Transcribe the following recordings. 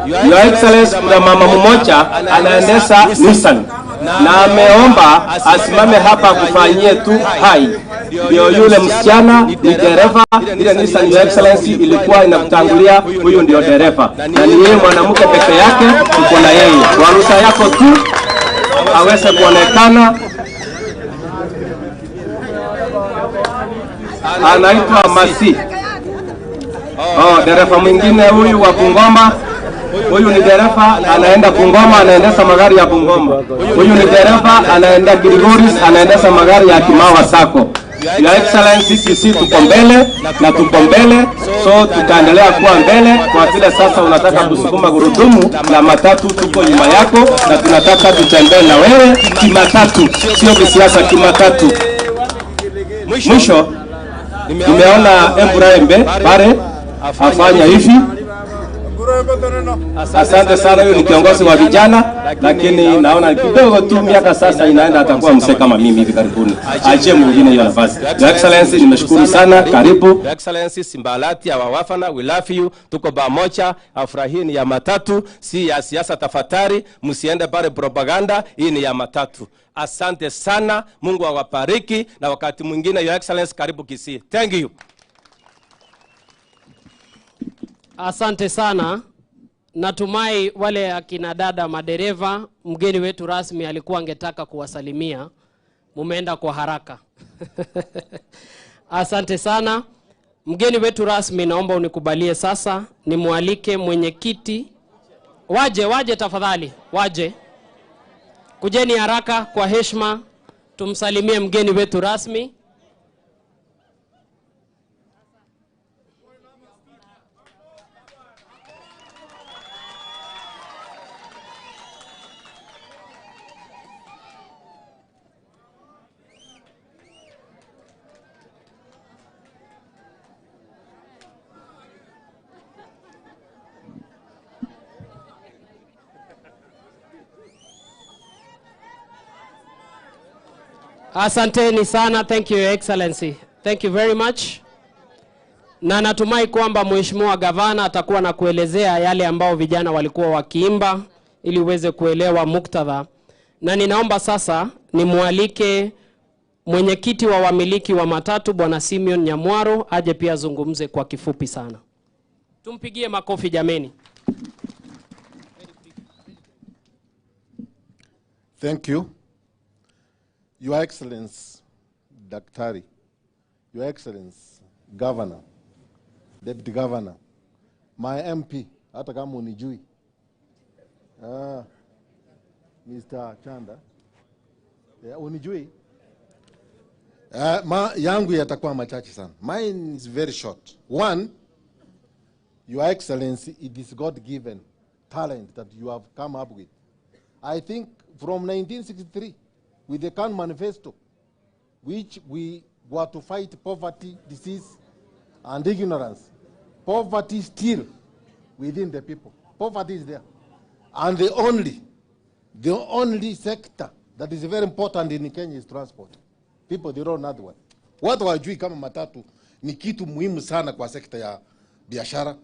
Your Excellency, kuna mama mmoja anaendesha Nissan na ameomba asimame hapa kufanyie tu hai. Ndio yule msichana ni dereva ile Nissan, Your Excellency, ilikuwa inakutangulia. Huyu ndio dereva na ni yeye mwanamke peke yake, tuko na yeye. Kwa ruhusa yako tu aweze kuonekana. Anaitwa Masi. Oh, dereva mwingine huyu wa Bungoma. Huyu ni dereva anaenda Bungoma, anaendesha magari ya Bungoma. Huyu ni dereva anaenda Girigoris, anaendesha magari ya Kimawa Sacco. Your Excellency, sisi tuko mbele na tuko mbele, so tutaendelea kuwa mbele kwa vile sasa unataka kusukuma gurudumu la matatu, tuko nyuma yako na tunataka tutembee na wewe kimatatu, sio kisiasa, kimatatu. Mwisho nimeona Embraembe pale afanya hivi. Asante sana, huyu ni kiongozi wa vijana, lakini naona kidogo tu miaka sasa inaenda, atakuwa mzee kama mimi hivi karibuni. Achie mwingine hiyo nafasi. Your Excellency, nimeshukuru sana, karibu. Your Excellency Simbalati awawafana, we love you, tuko pamoja. Afra hii ni ya matatu, si ya siasa. Tafadhali msiende pale propaganda, hii ni ya matatu. Asante sana, Mungu awabariki, na wakati mwingine Your Excellency, karibu Kisii. Thank you. Asante sana. Natumai wale akina dada madereva, mgeni wetu rasmi alikuwa angetaka kuwasalimia, mumeenda kwa haraka. Asante sana. Mgeni wetu rasmi, naomba unikubalie sasa nimwalike mwenyekiti. Waje, waje tafadhali, waje. Kujeni haraka kwa heshima, tumsalimie mgeni wetu rasmi. Asanteni sana, thank you Your Excellency. Thank you very much. Na natumai kwamba Mheshimiwa Gavana atakuwa na kuelezea yale ambao vijana walikuwa wakiimba ili uweze kuelewa muktadha. Na ninaomba sasa nimwalike mwenyekiti wa wamiliki wa matatu Bwana Simeon Nyamwaro aje pia azungumze kwa kifupi sana. Tumpigie makofi jameni. Thank you. Your Excellency, Daktari, Your Excellency, Governor, Deputy Governor, my MP, hata kama unijui, Mr. Chanda, yeah, unijui? Yangu yatakuwa machache sana. Mine is very short. One, Your Excellency, it is God-given talent that you have come up with. I think from 1963, with the KANU Manifesto, which we were to fight poverty, disease, and ignorance. Poverty still within the people. Poverty is there. And the only sector that is very important in Kenya is transport. People, they don't know that one. Watu hawajui kama matatu ni kitu muhimu sana kwa sekta ya biashara.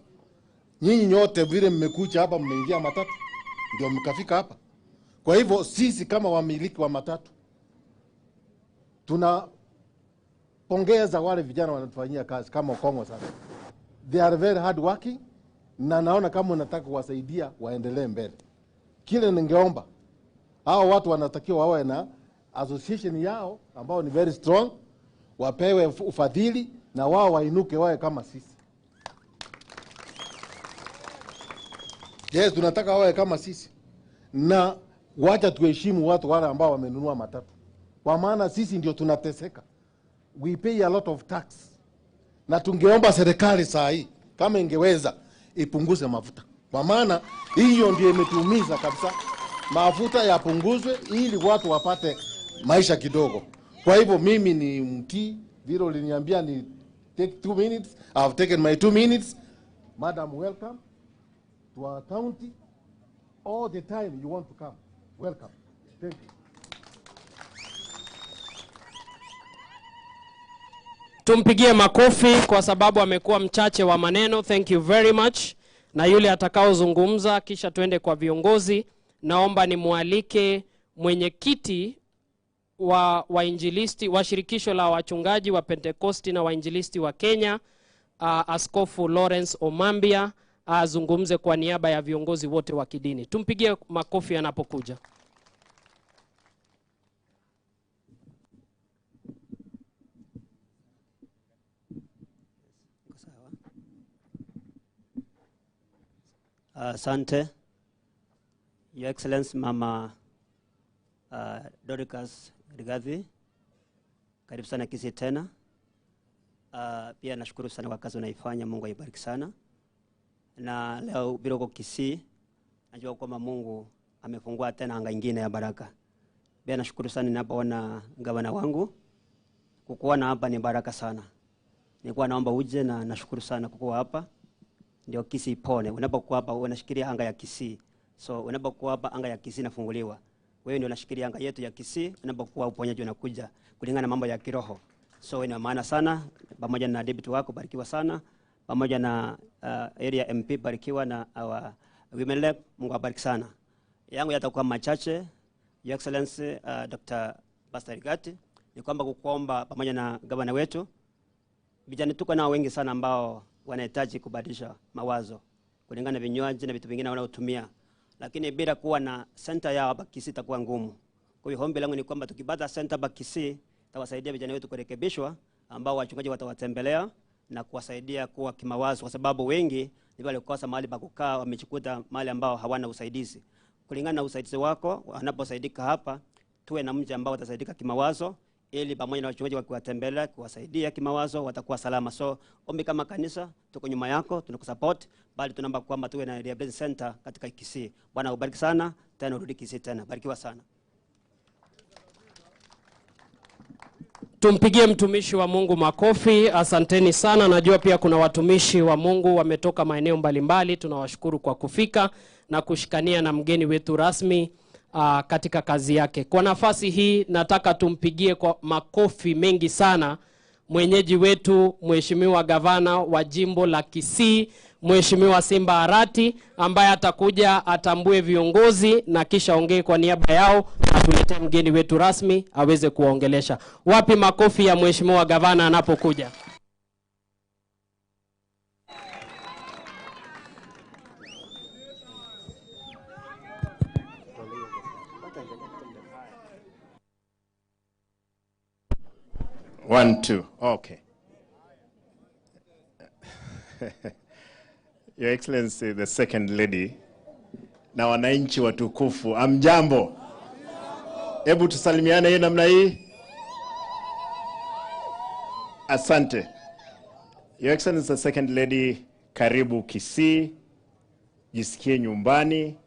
Nyinyi nyote vile mmekuja hapa, mmeingia matatu ndio mkafika hapa. Kwa hivyo sisi kama wamiliki wa matatu tunapongeza wale vijana wanatufanyia kazi kama Okong'o sasa. They are very hard working, na naona kama unataka kuwasaidia waendelee mbele. Kile ningeomba hao watu wanatakiwa wawe na association yao ambao ni very strong, wapewe ufadhili na wao wainuke wawe kama sisi. Yes, tunataka wawe kama sisi. Na wacha tuheshimu watu wale ambao wamenunua matatu, kwa maana sisi ndio tunateseka. We pay a lot of tax, na tungeomba serikali saa hii kama ingeweza ipunguze mafuta, kwa maana hiyo ndio imetuumiza kabisa. Mafuta yapunguzwe ili watu wapate maisha kidogo. Kwa hivyo mimi ni mtii, vile uliniambia ni take 2 minutes, I've taken my 2 minutes. Madam, welcome to our county. All the time you want to come, welcome. Thank you. Tumpigie makofi kwa sababu amekuwa mchache wa maneno. Thank you very much. Na yule atakaozungumza kisha tuende kwa viongozi, naomba nimwalike mwenyekiti wa wainjilisti wa shirikisho la wachungaji wa Pentekosti na wainjilisti wa Kenya, Askofu Lawrence Omambia, azungumze kwa niaba ya viongozi wote wa kidini. Tumpigie makofi anapokuja. Asante, Your Excellency Mama Dorcas Rigathi, karibu sana Kisii tena. Pia nashukuru sana kwa kazi unaifanya, Mungu aibariki sana. Na leo bila uko Kisii, najua kwamba Mungu amefungua tena anga nyingine ya baraka. Pia nashukuru sana ninapoona gavana wangu, kukuona hapa ni baraka sana. Nilikuwa naomba uje na nashukuru sana kukuwa hapa. Ndio Kisii ipone. Unapokuwa hapa unashikilia anga ya Kisii. So unapokuwa hapa anga ya Kisii inafunguliwa. Wewe ndio unashikilia anga yetu ya Kisii, unapokuwa uponyaji unakuja kulingana na mambo ya kiroho. So ina maana sana, pamoja na deputy wako barikiwa sana, pamoja na area MP barikiwa na our women rep, Mungu abariki sana. Yangu yatakuwa machache. Your Excellency Dr. Pastor Rigathi, ni kwamba kukuomba pamoja na gavana wetu, vijana tuko nao wengi sana ambao wanahitaji kubadilisha mawazo kulingana na vinywaji na vitu vingine wanaotumia, lakini bila kuwa na center yao hapa Kisii itakuwa ngumu. Kwa hiyo ombi langu ni kwamba tukipata center hapa Kisii tawasaidia vijana wetu kurekebishwa, ambao wachungaji watawatembelea na kuwasaidia kuwa kimawazo, kwa sababu wengi ni wale kukosa mahali pa kukaa, wamejikuta mahali ambao hawana usaidizi. Kulingana na usaidizi wako, wanaposaidika hapa, tuwe na mji ambao watasaidika kimawazo, ili pamoja na wachungaji wakiwatembelea kuwasaidia kimawazo watakuwa salama. So ombi kama kanisa tuko nyuma yako, tunakusupport, bali tunaomba kwamba tuwe na rehabilitation center katika Kisii. Bwana ubariki sana, tena urudi Kisii tena. Barikiwa sana. Tumpigie mtumishi wa Mungu makofi. Asanteni sana. Najua pia kuna watumishi wa Mungu wametoka maeneo mbalimbali. Tunawashukuru kwa kufika na kushikania na mgeni wetu rasmi katika kazi yake. Kwa nafasi hii nataka tumpigie kwa makofi mengi sana mwenyeji wetu Mheshimiwa Gavana wa Jimbo la Kisii, Mheshimiwa Simba Arati, ambaye atakuja atambue viongozi na kisha ongee kwa niaba yao, atuletee mgeni wetu rasmi aweze kuwaongelesha. Wapi makofi ya Mheshimiwa Gavana anapokuja? One, two. Okay. Your Excellency, the Second Lady, na wananchi watukufu, amjambo. Hebu tusalimiane hii namna hii. Asante. Your Excellency, the Second Lady, karibu Kisii, jisikie nyumbani.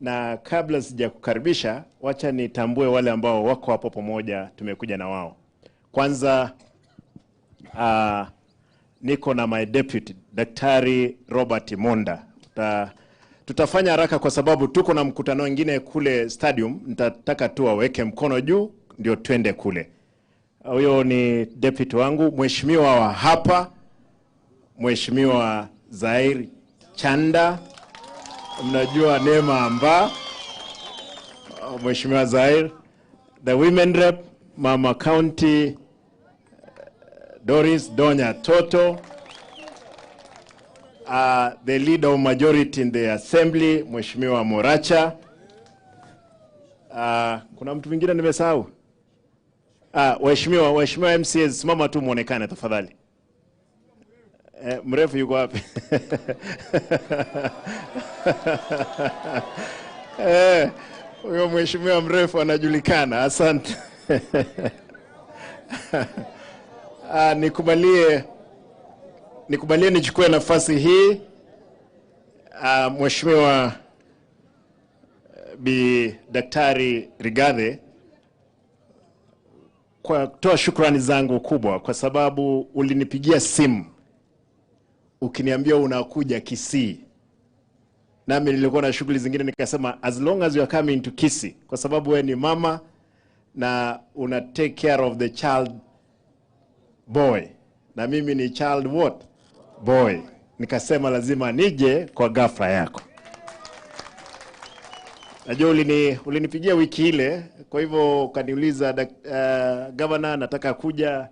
Na kabla sijakukaribisha, wacha nitambue wale ambao wako hapo pamoja, tumekuja na wao. Kwanza niko na my deputy, Daktari Robert Monda. Tutafanya haraka kwa sababu tuko na mkutano mwingine kule stadium. Nitataka tu aweke mkono juu ndio twende kule. Huyo ni deputy wangu, mheshimiwa wa hapa, Mheshimiwa Zairi Chanda. Mnajua Neema Amba, Mheshimiwa Zair, the women rep, Mama County Doris Donya Toto, the leader of majority in the assembly, Mheshimiwa Moracha. Kuna mtu mwingine nimesahau? Waheshimiwa MCAs, simama tu muonekane tafadhali. Mrefu yuko wapi? Huyo mheshimiwa mrefu anajulikana. Asante. Nikubalie nichukue nafasi hii, Mheshimiwa Bi Daktari Rigathi, kwa kutoa shukrani zangu kubwa kwa sababu ulinipigia simu ukiniambia unakuja Kisii. Nami nilikuwa na shughuli zingine, nikasema as long as you are coming to Kisii, kwa sababu wewe ni mama na una take care of the child boy, na mimi ni child what? Boy. Nikasema lazima nije kwa ghafla yako. Najua ulinipigia wiki ile, kwa hivyo ukaniuliza governor, nataka kuja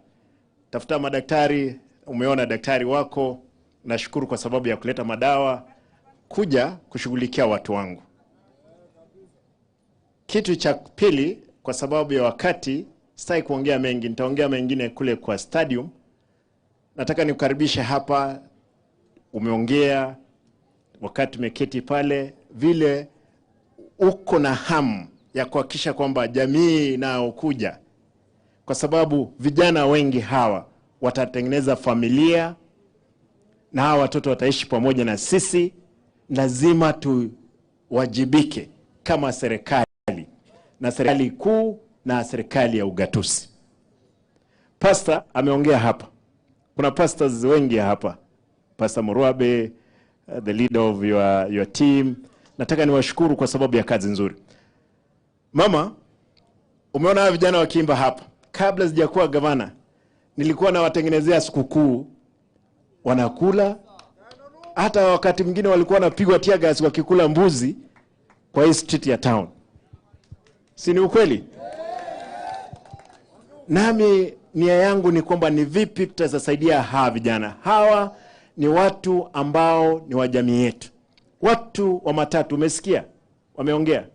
tafuta madaktari. Umeona daktari wako, nashukuru kwa sababu ya kuleta madawa kuja kushughulikia watu wangu. Kitu cha pili, kwa sababu ya wakati sitaki kuongea mengi, nitaongea mengine kule kwa stadium. Nataka nikukaribishe hapa. Umeongea wakati umeketi pale, vile uko na hamu ya kuhakikisha kwamba jamii inayokuja, kwa sababu vijana wengi hawa watatengeneza familia na hawa watoto wataishi pamoja na sisi. Lazima tuwajibike kama serikali, na serikali kuu na serikali ya ugatuzi. Pastor ameongea hapa. Kuna pastors wengi hapa. Pastor Murwabe, the leader of your team. Nataka niwashukuru kwa sababu ya kazi nzuri. Mama, umeona hawa vijana wakiimba hapa. Kabla sijakuwa gavana, nilikuwa nawatengenezea sikukuu, wanakula. Hata wakati mwingine walikuwa wanapigwa tear gas wakikula mbuzi kwa hii street ya town. Si ni ukweli? Nami nia yangu ni kwamba ni vipi tutasaidia hawa vijana. Hawa ni watu ambao ni wa jamii yetu. Watu wa matatu, umesikia? Wameongea.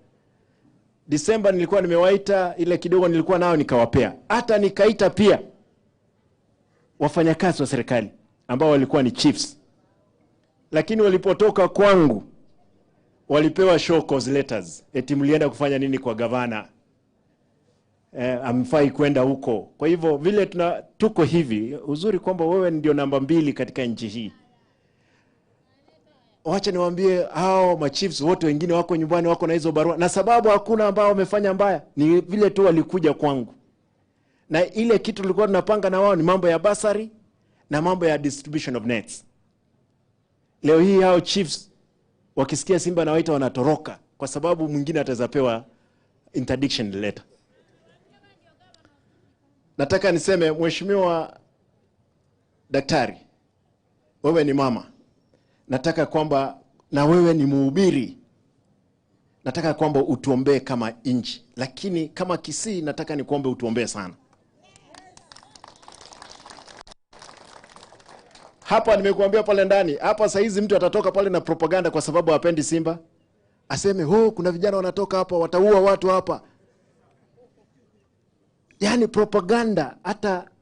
Disemba nilikuwa nimewaita, ile kidogo nilikuwa nao nikawapea. Hata nikaita pia wafanyakazi wa serikali ambao walikuwa ni chiefs. Lakini walipotoka kwangu walipewa show cause letters. Eti mlienda kufanya nini kwa gavana? Amfai kwenda huko. Kwa hivyo vile tuko hivi, uzuri kwamba wewe ndio namba 2 katika nchi hii. Wacha niwaambie hao machiefs wote wengine wako nyumbani, wako na hizo barua. Na sababu hakuna ambao wamefanya mbaya, ni vile tu walikuja kwangu. Na ile kitu tulikuwa tunapanga na wao ni mambo ya basari na mambo ya distribution of nets. Leo hii hao chiefs wakisikia Simba na waita wanatoroka, kwa sababu mwingine atazapewa interdiction letter. Nataka niseme, Mheshimiwa Daktari, wewe ni mama. Nataka kwamba na wewe ni mhubiri. Nataka kwamba utuombee kama nchi. Lakini kama Kisii nataka nikuombe utuombee sana. Hapa nimekuambia pale ndani, hapa saa hizi mtu atatoka pale na propaganda kwa sababu hapendi Simba. Aseme, "Oh, kuna vijana wanatoka hapa, wataua watu hapa." Yaani propaganda,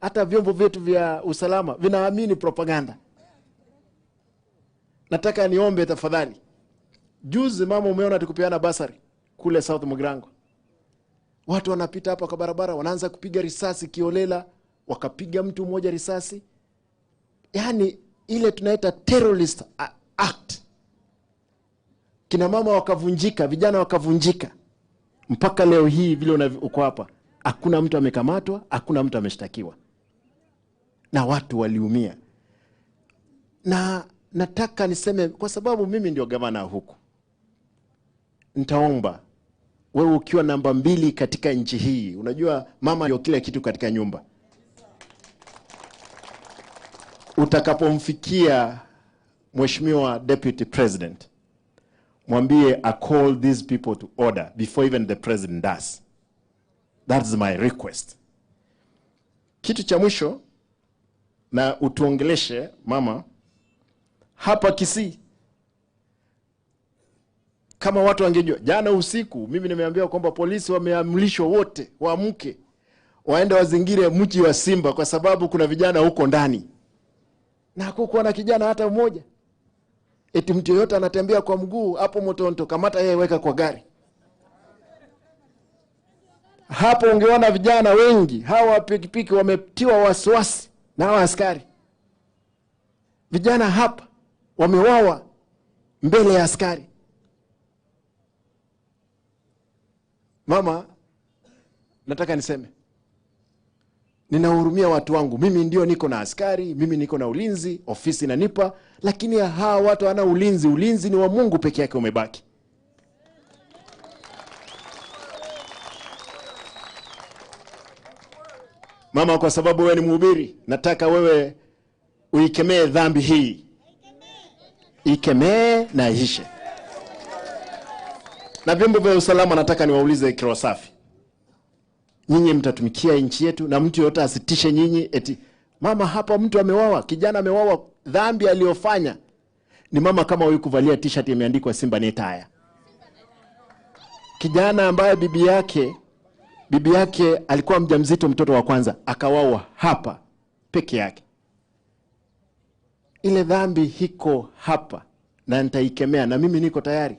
hata vyombo vyetu vya usalama vinaamini propaganda. Nataka niombe tafadhali. Juzi mama umeona tukupeana basari kule South Mugrango. Watu wanapita hapa kwa barabara wanaanza kupiga risasi kiolela, wakapiga mtu mmoja risasi. Yaani ile tunaita terrorist act. Kina mama wakavunjika, vijana wakavunjika. Mpaka leo hii vile uko hapa, hakuna mtu amekamatwa, hakuna mtu ameshtakiwa. Na watu waliumia. Na nataka niseme kwa sababu mimi ndio gavana huku. Nitaomba wewe ukiwa namba 2 katika nchi hii, unajua mama ndio kila kitu katika nyumba. Utakapomfikia Mheshimiwa Deputy President, mwambie I call these people to order before even the president does. That's my request. Kitu cha mwisho na utuongeleshe mama hapa Kisii. Kama watu wangejua, jana usiku mimi nimeambiwa kwamba polisi wameamrishwa wote waamke waende wazingire mji wa Simba kwa sababu kuna vijana huko ndani. Na hakukuwa na kijana hata mmoja. Eti mtu yote anatembea kwa mguu hapo Motonto, kamata yeye weka kwa gari. Hapo ungeona vijana wengi hawa pikipiki wametiwa wasiwasi na hawa askari. Vijana hapa wamewawa mbele ya askari. Mama, nataka niseme, ninahurumia watu wangu. Mimi ndio niko na askari, mimi niko na ulinzi, ofisi inanipa, lakini hawa watu hawana ulinzi. Ulinzi ni wa Mungu peke yake umebaki. Mama, kwa sababu wewe ni mhubiri, nataka wewe uikemee dhambi hii. Ikemee na ishe. Na vyombo vya usalama nataka niwaulize kiroho safi. Nyinyi mtatumikia nchi yetu na mtu yote asitishe nyinyi eti mama hapa mtu amewawa, kijana amewawa, dhambi aliyofanya ni mama kama huyu kuvalia t-shirt imeandikwa Simba ni taya. Kijana ambaye bibi yake alikuwa mjamzito mtoto wa kwanza akawawa hapa peke yake. Ile dhambi hiko hapa na nitaikemea, na mimi niko tayari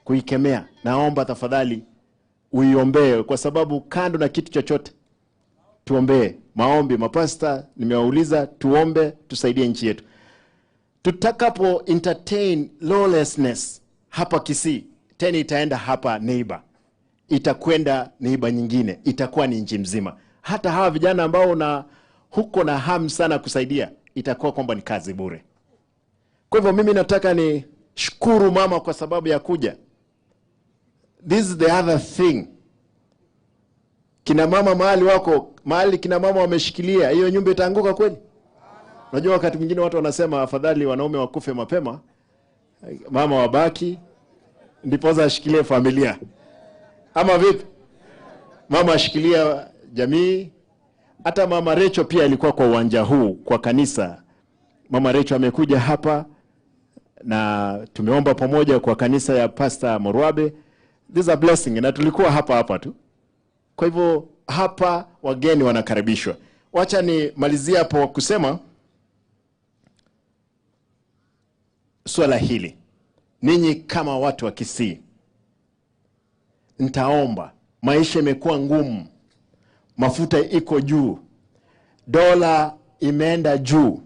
kuikemea. Naomba tafadhali uiombee, kwa sababu kando na kitu chochote tuombee. Maombi mapasta nimewauliza, tuombe tusaidie nchi yetu. Tutakapo entertain lawlessness hapa Kisii, tena itaenda hapa neighbor, itakwenda neighbor nyingine, itakuwa ni nchi mzima. Hata hawa vijana ambao na huko na hamu sana kusaidia, itakuwa kwamba ni kazi bure. Kwa hivyo mimi nataka ni shukuru mama kwa sababu ya kuja. This is the other thing. Kina mama mahali wako, mahali kina mama wameshikilia, hiyo nyumba itaanguka kweli? Unajua wakati mwingine watu wanasema afadhali wanaume wakufe mapema, mama wabaki, ndiposa ashikilie familia. Ama vipi? Mama ashikilia jamii. Hata mama Recho pia alikuwa kwa uwanja huu, kwa kanisa. Mama Recho amekuja hapa na tumeomba pamoja kwa kanisa ya Pastor Morwabe. This is a blessing, na tulikuwa hapa hapa tu. Kwa hivyo hapa wageni wanakaribishwa. Wacha nimalizie hapo kusema swala hili. Ninyi kama watu wa Kisii, nitaomba. Maisha imekuwa ngumu. Mafuta iko juu. Dola imeenda juu.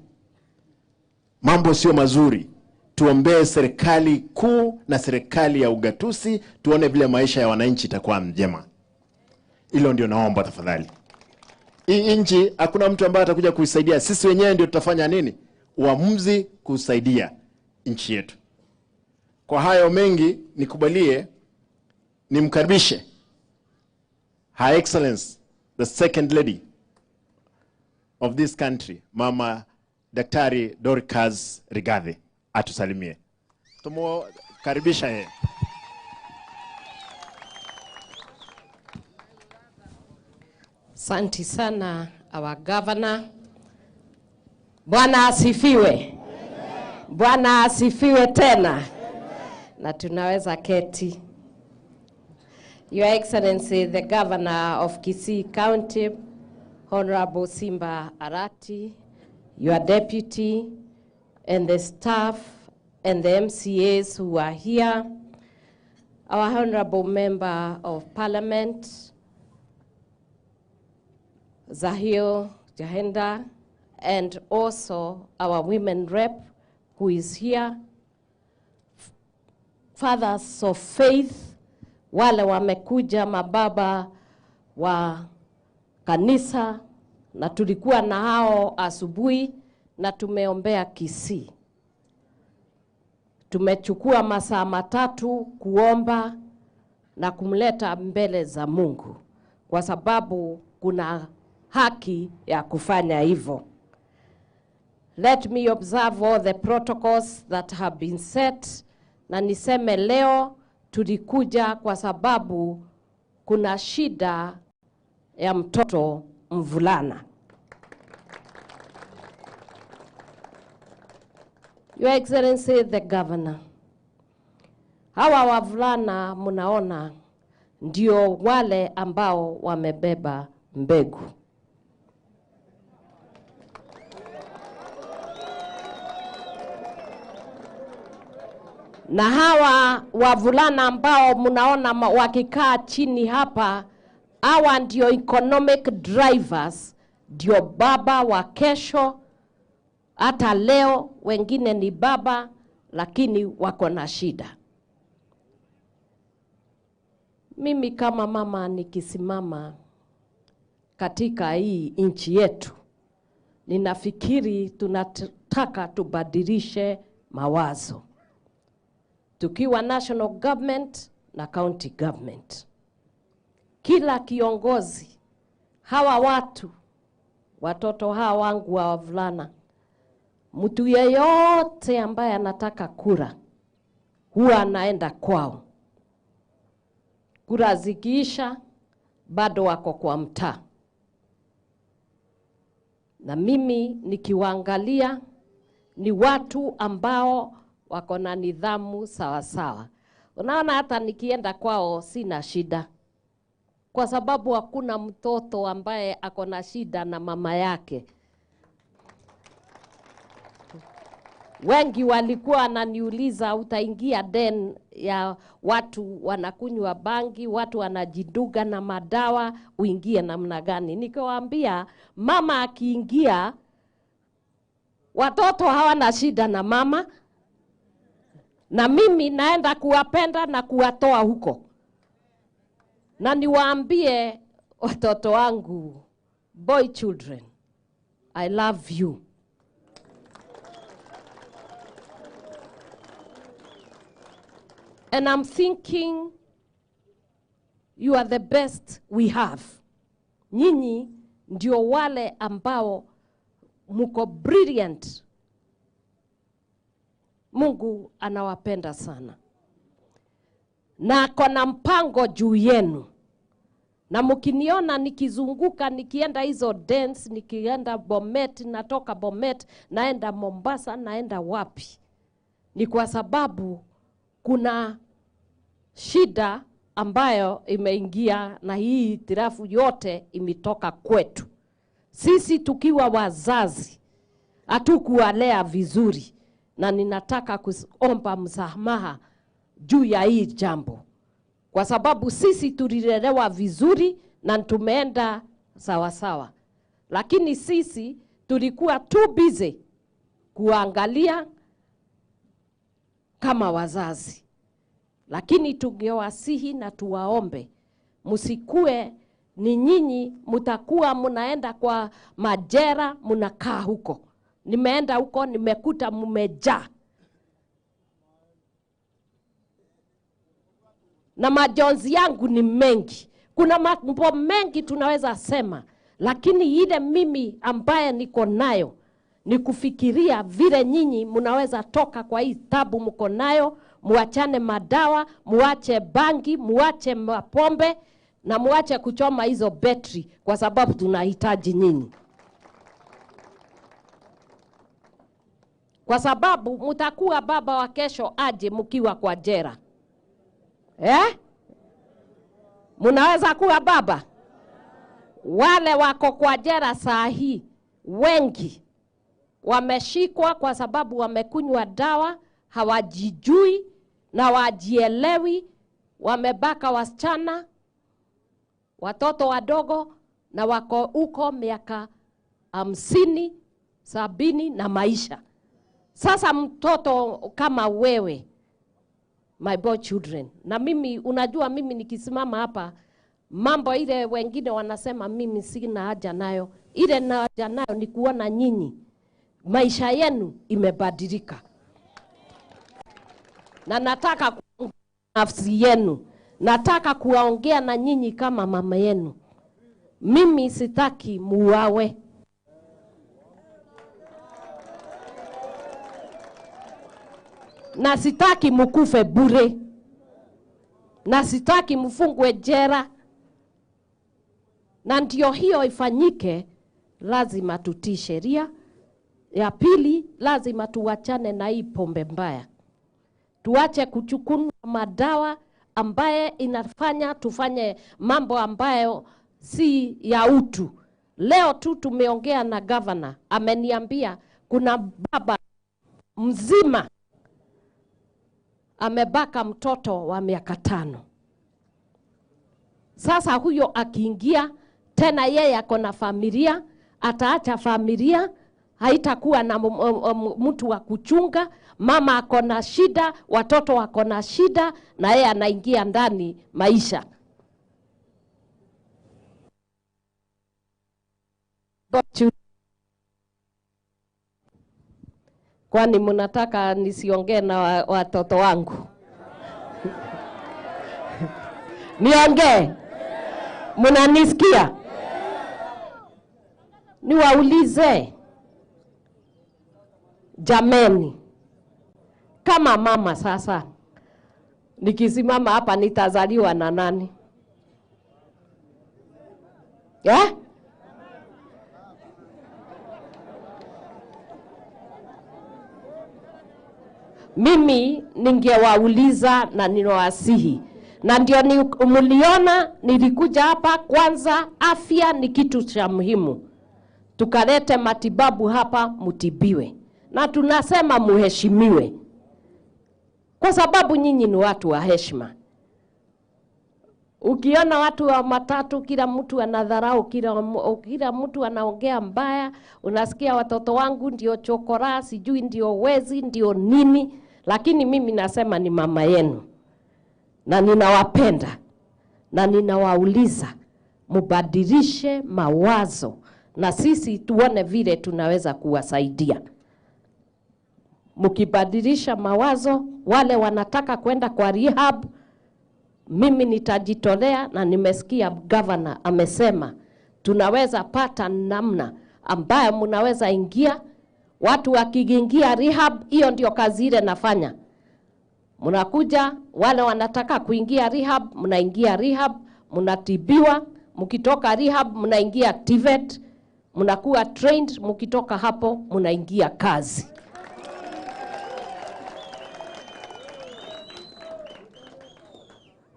Mambo sio mazuri. Tuombee serikali kuu na serikali ya ugatusi, tuone vile maisha ya wananchi itakuwa njema. Hilo ndio naomba tafadhali. Hii nchi hakuna mtu ambaye atakuja kuisaidia. Sisi wenyewe ndio tutafanya nini? Uamuzi kusaidia nchi yetu. Kwa hayo mengi nikubalie nimkaribishe Her Excellency the Second Lady of this country, Mama Daktari Dorcas Rigathi, atusalimie. Tumukaribisha yeye. Asante sana our governor. Bwana asifiwe. Bwana asifiwe tena. Na tunaweza keti. Your Excellency, the Governor of Kisii County, Honorable Simba Arati, your deputy, and the staff and the MCAs who are here, our Honorable Member of Parliament, Zahir Jahenda, and also our women rep who is here, fathers of faith, wale wamekuja mababa wa kanisa, na tulikuwa na hao asubuhi na tumeombea Kisii. Tumechukua masaa matatu kuomba na kumleta mbele za Mungu, kwa sababu kuna haki ya kufanya hivyo. Let me observe all the protocols that have been set, na niseme leo tulikuja kwa sababu kuna shida ya mtoto mvulana. Your Excellency the Governor, hawa wavulana mnaona ndio wale ambao wamebeba mbegu. Na hawa wavulana ambao mnaona wakikaa chini hapa, hawa ndio economic drivers, ndio baba wa kesho. Hata leo wengine ni baba lakini wako na shida. Mimi kama mama nikisimama katika hii nchi yetu, ninafikiri tunataka tubadilishe mawazo. Tukiwa national government na county government, kila kiongozi, hawa watu, watoto hawa wangu wa wavulana, Mtu yeyote ambaye anataka kura huwa anaenda kwao. Kura zikiisha bado wako kwa mtaa. Na mimi nikiwaangalia ni watu ambao wako na nidhamu sawa sawa. Unaona hata nikienda kwao sina shida, kwa sababu hakuna mtoto ambaye ako na shida na mama yake. Wengi walikuwa wananiuliza utaingia den ya watu wanakunywa bangi, watu wanajiduga na madawa, uingie namna gani? Nikiwaambia mama akiingia watoto hawana shida na mama, na mimi naenda kuwapenda na kuwatoa huko. Na niwaambie watoto wangu, boy children, I love you. And I'm thinking you are the best we have. Nyinyi ndio wale ambao muko brilliant. Mungu anawapenda sana. Na ako na mpango juu yenu. Na mkiniona nikizunguka, nikienda hizo dance, nikienda Bomet, natoka Bomet, naenda Mombasa, naenda wapi, ni kwa sababu kuna shida ambayo imeingia, na hii hitilafu yote imetoka kwetu. Sisi tukiwa wazazi hatukuwalea vizuri, na ninataka kuomba msamaha juu ya hii jambo, kwa sababu sisi tulilelewa vizuri na tumeenda sawa sawa, lakini sisi tulikuwa too busy kuangalia kama wazazi. Lakini tungewasihi na tuwaombe, msikue ni nyinyi mtakuwa mnaenda kwa majera mnakaa huko. Nimeenda huko nimekuta mmejaa. Na majonzi yangu ni mengi. Kuna mambo mengi tunaweza sema, lakini ile mimi ambaye niko nayo ni kufikiria vile nyinyi mnaweza toka kwa hii tabu mko nayo, muachane madawa, muache bangi, muache mapombe na muache kuchoma hizo betri, kwa sababu tunahitaji nyinyi. Kwa sababu mtakuwa baba wa kesho aje mkiwa kwa jera. Eh? Mnaweza kuwa baba? Wale wako kwa jera saa hii wengi wameshikwa kwa sababu wamekunywa dawa, hawajijui na wajielewi, wamebaka wasichana, watoto wadogo, na wako huko miaka 50, 70 na maisha. Sasa mtoto kama wewe, my boy children, na mimi unajua mimi nikisimama hapa, mambo ile wengine wanasema mimi sina haja nayo, ile na haja nayo ni kuona nyinyi maisha yenu imebadilika. Na nataka nafsi yenu, nataka kuwaongea na nyinyi kama mama yenu. Mimi sitaki muawe. Na sitaki mukufe bure. Na sitaki mfungwe jera. Na ndio hiyo ifanyike, lazima tutii sheria. Ya pili, lazima tuwachane na hii pombe mbaya. Tuache kuchukua madawa ambaye inafanya tufanye mambo ambayo si ya utu. Leo tu tumeongea na governor, ameniambia kuna baba mzima amebaka mtoto wa miaka 5. Sasa huyo akiingia tena, yeye ako na familia, ataacha familia, haitakuwa na mtu wa kuchunga, mama ako na shida, watoto wako na shida, na yeye anaingia ndani maisha. Kwani mnataka nisiongee na watoto wangu? Niongee? Mnanisikia? Niwaulize, Jameni, kama mama sasa nikisimama hapa nitazaliwa na nani? Eh? Mimi ningewauliza na ninawasihi, na ndio mliona nilikuja hapa. Kwanza afya ni kitu cha muhimu, tukalete matibabu hapa mutibiwe, na tunasema muheshimiwe kwa sababu nyinyi ni watu wa heshima. Ukiona watu wa matatu, kila mtu anadharau, kila mtu anaongea mbaya, unasikia watoto wangu ndio chokora, sijui ndio wezi, ndio nini. Lakini mimi nasema ni mama yenu, na ninawapenda, na ninawauliza mubadilishe mawazo, na sisi tuone vile tunaweza kuwasaidia. Mukibadilisha mawazo, wale wanataka kwenda kwa rehab, mimi nitajitolea, na nimesikia governor amesema tunaweza pata namna ambayo mnaweza ingia. Watu wakiingia rehab, hiyo ndio kazi ile nafanya. Mnakuja, wale wanataka kuingia rehab, mnaingia rehab, mnatibiwa, mkitoka rehab mnaingia TVET, mnakuwa trained, mkitoka hapo mnaingia kazi.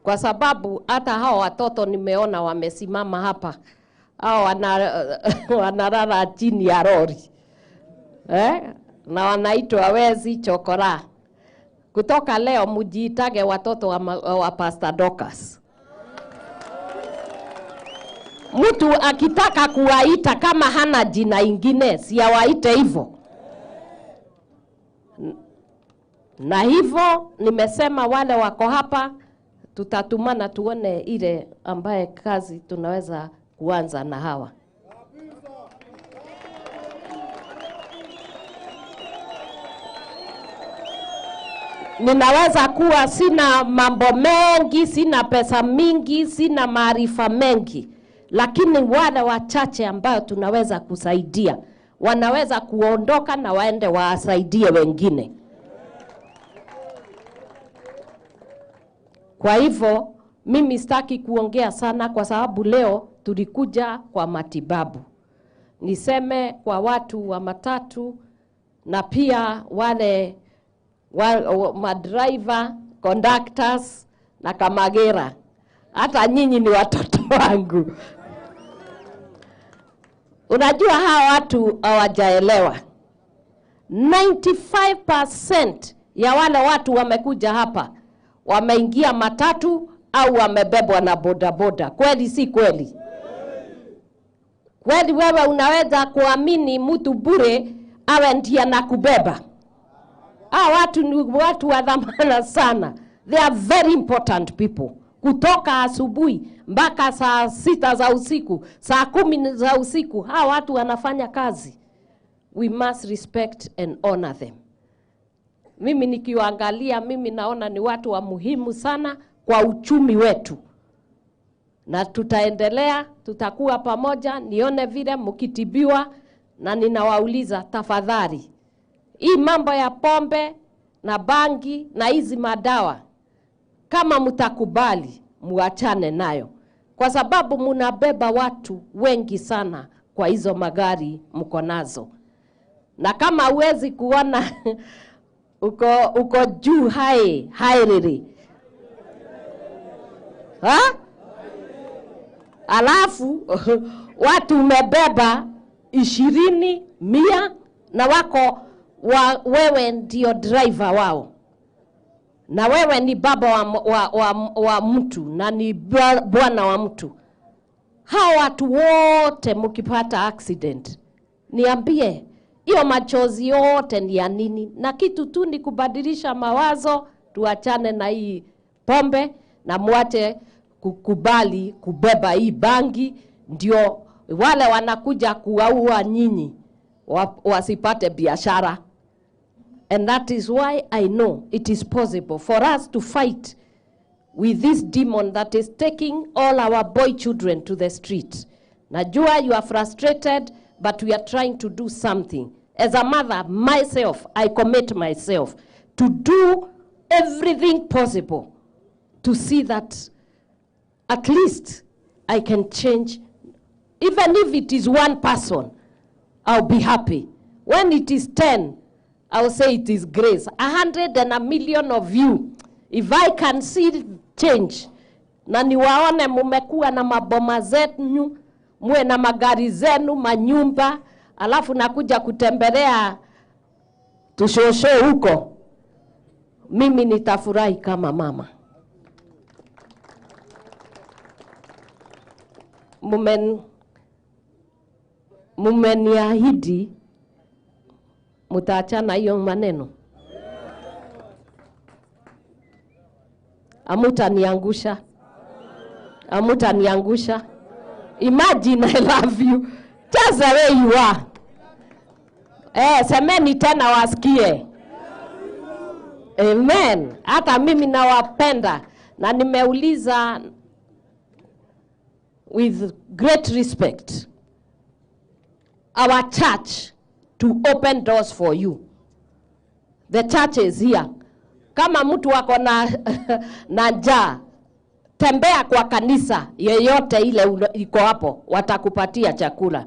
Kwa sababu hata hao watoto nimeona wamesimama hapa, hao wanalala chini ya lori, na wanaitwa wezi chokora. Kutoka leo mujiitage watoto wa Pastor Dorcas. Mtu akitaka kuwaita kama hana jina ingine, si awaite hivyo. Na hivyo nimesema wale wako hapa tutatumana tuone ile ambaye kazi tunaweza kuanza na hawa. Ninaweza kuwa sina mambo mengi, sina pesa mingi, sina maarifa mengi, lakini wale wachache ambao tunaweza kusaidia wanaweza kuondoka na waende wasaidie wengine. Kwa hivyo mimi sitaki kuongea sana kwa sababu leo tulikuja kwa matibabu. Niseme kwa watu wa matatu na pia wale madriver, conductors na kamagera, hata nyinyi ni watoto wangu. Unajua hawa watu hawajaelewa. 95% ya wale watu wamekuja hapa wameingia matatu au wamebebwa na bodaboda. Kweli si kweli? Kweli wewe unaweza kuamini mtu bure awe ndiye anakubeba? Hawa watu ni watu wa dhamana sana. They are very important people. Kutoka asubuhi mpaka saa 6 za usiku, saa 10 za usiku, hawa watu wanafanya kazi. We must respect and honor them. Mimi nikiwaangalia, mimi naona ni watu wa muhimu sana kwa uchumi wetu. Na tutaendelea, tutakuwa pamoja, nione vile mkitibiwa. Na ninawauliza tafadhali, hii mambo ya pombe na bangi na hizi madawa, kama mtakubali muachane nayo, kwa sababu munabeba watu wengi sana kwa hizo magari mko nazo. Na kama huwezi kuona uko juu hai hairiri, ha? Alafu watu umebeba 20, 100 na wako wewe ndio driver wao, na wewe ni baba wa mtu na ni bwana wa mtu. Hao watu wote mkipata accident, niambie hiyo machozi yote ni ya nini? Na kitu tu ni kubadilisha mawazo, tuachane na hii pombe na muache kukubali kubeba hii bangi, ndio wale wanakuja kuwaua nyinyi wasipate biashara. And that is why I know it is possible for us to fight with this demon that is taking all our boy children to the street. Najua you are frustrated, but we are trying to do something. As a mother, myself, I commit myself to do everything possible to see that at least I can change. Even if it is one person, I'll be happy. When it is 10, I'll say it is grace. 100 and 1,000,000 of you, if I can see change, na niwaone mumekuwa na maboma zenu, muwe na magari zenu, manyumba, alafu nakuja kutembelea tushosho huko, mimi nitafurahi kama mama. Mumeniahidi mutaachana hiyo maneno. Hamutaniangusha. Hamutaniangusha. Imagine I love you just the way you are. Semeni tena wasikie. Amen. Hata mimi nawapenda na nimeuliza with great respect our church to open doors for you. The church is here. Kama mtu wako na njaa, tembea kwa kanisa yeyote ile iko hapo, watakupatia chakula.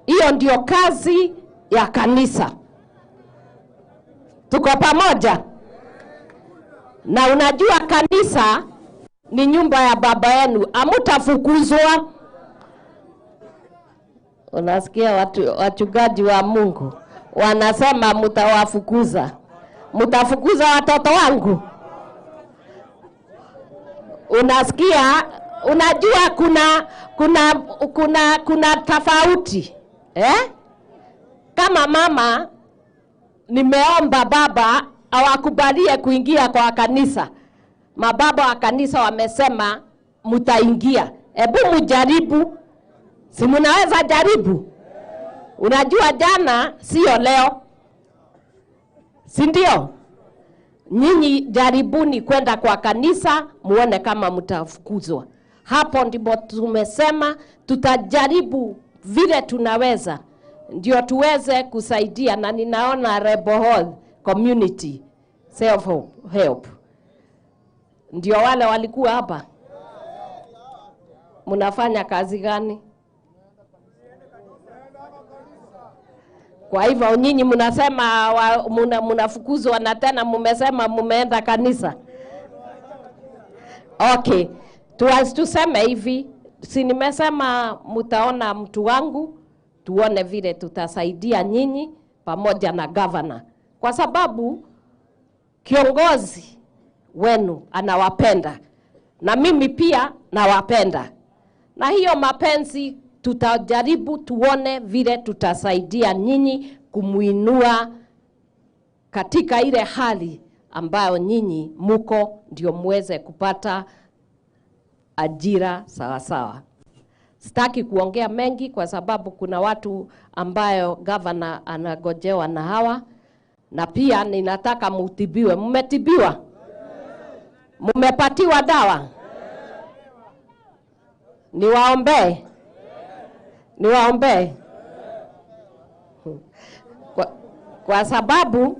Hiyo ndio kazi ya kanisa. Tuko pamoja? Na unajua kanisa ni nyumba ya baba yenu, hamtafukuzwa. Unasikia watu, wachungaji wa Mungu wanasema mtawafukuza. Mtafukuza watoto wangu. Unasikia, unajua kuna tofauti. Kama mama nimeomba baba awakubalie kuingia kwa kanisa. Mababa wa kanisa wamesema mtaingia. Ebu mujaribu. Si mnaweza jaribu? Unajua jana sio leo. Si ndio? Nyinyi jaribuni kwenda kwa kanisa muone kama mtafukuzwa. Hapo ndipo tumesema tutajaribu vile tunaweza ndio tuweze kusaidia. Na ninaona Rebel Hall Community Self Help ndio wale walikuwa hapa. Mnafanya kazi gani? Kwa hivyo nyinyi mnasema mnafukuzwa na tena mmesema mmeenda kanisa. Okay, tuseme hivi, si nimesema mtaona mtu wangu, tuone vile tutasaidia nyinyi pamoja na governor. Kwa sababu kiongozi wenu anawapenda na mimi pia nawapenda. Na hiyo mapenzi tutajaribu tuone vile tutasaidia nyinyi kumuinua katika ile hali ambayo nyinyi muko, ndio muweze kupata ajira sawa sawa. Sitaki kuongea mengi kwa sababu kuna watu ambayo governor anagojewa na hawa, na pia ninataka mutibiwe. Mmetibiwa? Mmepatiwa dawa? Niwaombe? Niwaombe? Kwa sababu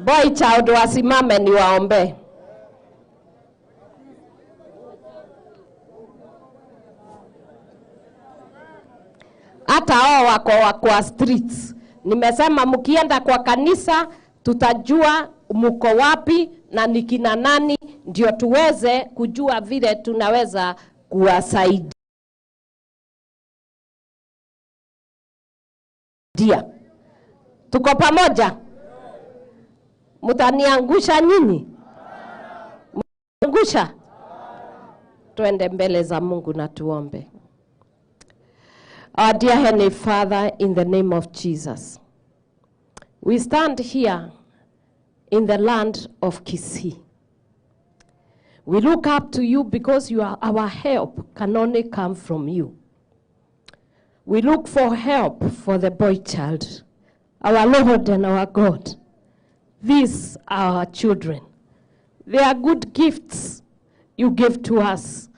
boy child wasimame niwaombe. Hata hao wako kwa streets. Nimesema mkienda kwa kanisa tutajua mko wapi na ni kina nani, ndio tuweze kujua vile tunaweza kuwasaidia. Tuko pamoja? Mtaniangusha nyinyi? Mtaniangusha? Tuende mbele za Mungu na tuombe. Our dear Heavenly Father, in the name of Jesus, we stand here in the land of Kisii. We look up to you because you are our help can only come from you. We look for help for the boy child, our Lord and our God. These are our children. They are good gifts you give to us.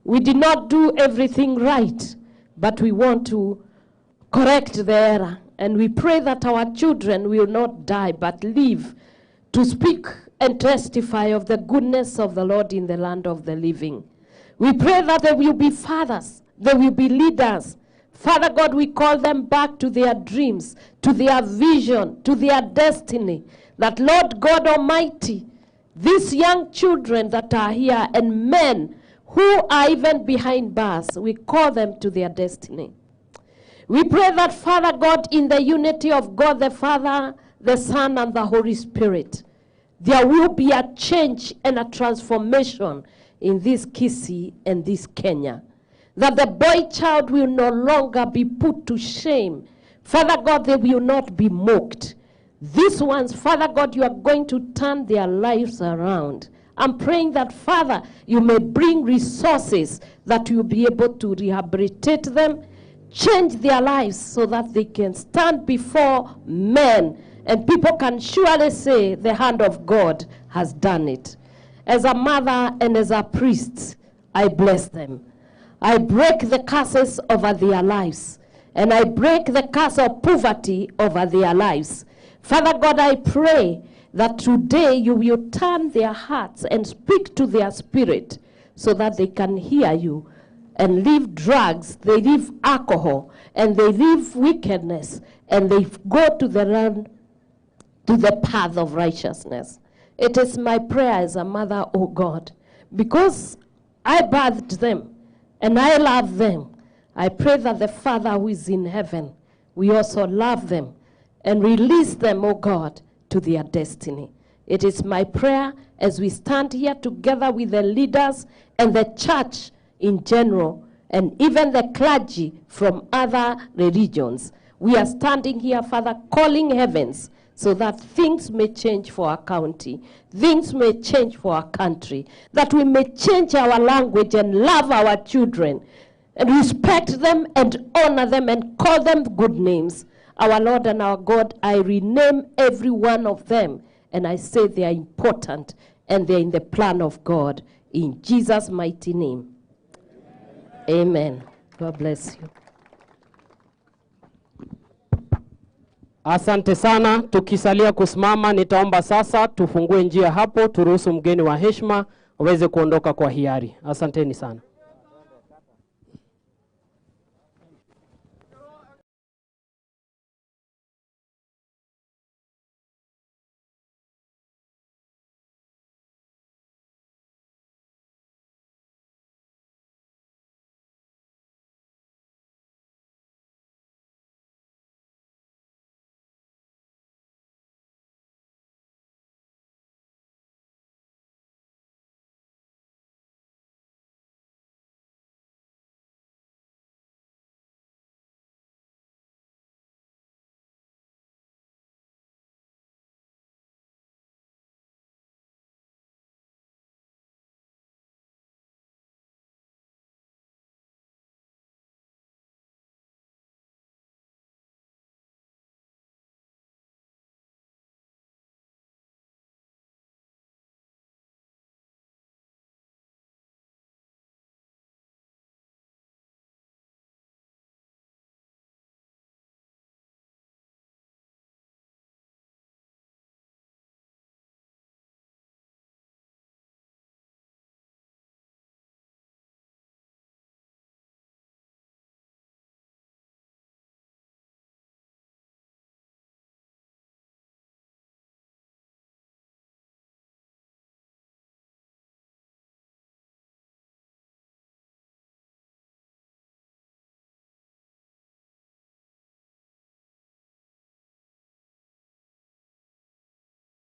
We did not do everything right, but we want to correct the error. And we pray that our children will not die, but live to speak and testify of the goodness of the Lord in the land of the living. We pray that there will be fathers, there will be leaders. Father God, we call them back to their dreams, to their vision, to their destiny. That Lord God Almighty, these young children that are here and men who are even behind bars, we call them to their destiny. We pray that, Father God, in the unity of God the Father, the Son, and the Holy Spirit, there will be a change and a transformation in this Kisii and this Kenya. That the boy child will no longer be put to shame. Father God, they will not be mocked. These ones, Father God, you are going to turn their lives around. I'm praying that, Father, you may bring resources that you'll be able to rehabilitate them, change their lives so that they can stand before men and people can surely say the hand of God has done it. As a mother and as a priest, I bless them. I break the curses over their lives, and I break the curse of poverty over their lives. Father God, I pray that today you will turn their hearts and speak to their spirit so that they can hear you and leave drugs, they leave alcohol, and they leave wickedness, and they go to the land, to the path of righteousness. It is my prayer as a mother, oh God, because I birthed them and I love them. I pray that the Father who is in heaven, we also love them and release them, oh God, to their destiny. It is my prayer as we stand here together with the leaders and the church in general, and even the clergy from other religions. We are standing here, Father, calling heavens so that things may change for our county, things may change for our country, that we may change our language and love our children and respect them and honor them and call them good names. Our Lord and our God, I rename every one of them, and I say they are important and they are in the plan of God. In Jesus' mighty name. Amen. God bless you. Asante sana. Tukisalia kusimama, nitaomba sasa tufungue njia hapo, turuhusu mgeni wa heshima aweze kuondoka kwa hiari. Asanteni sana.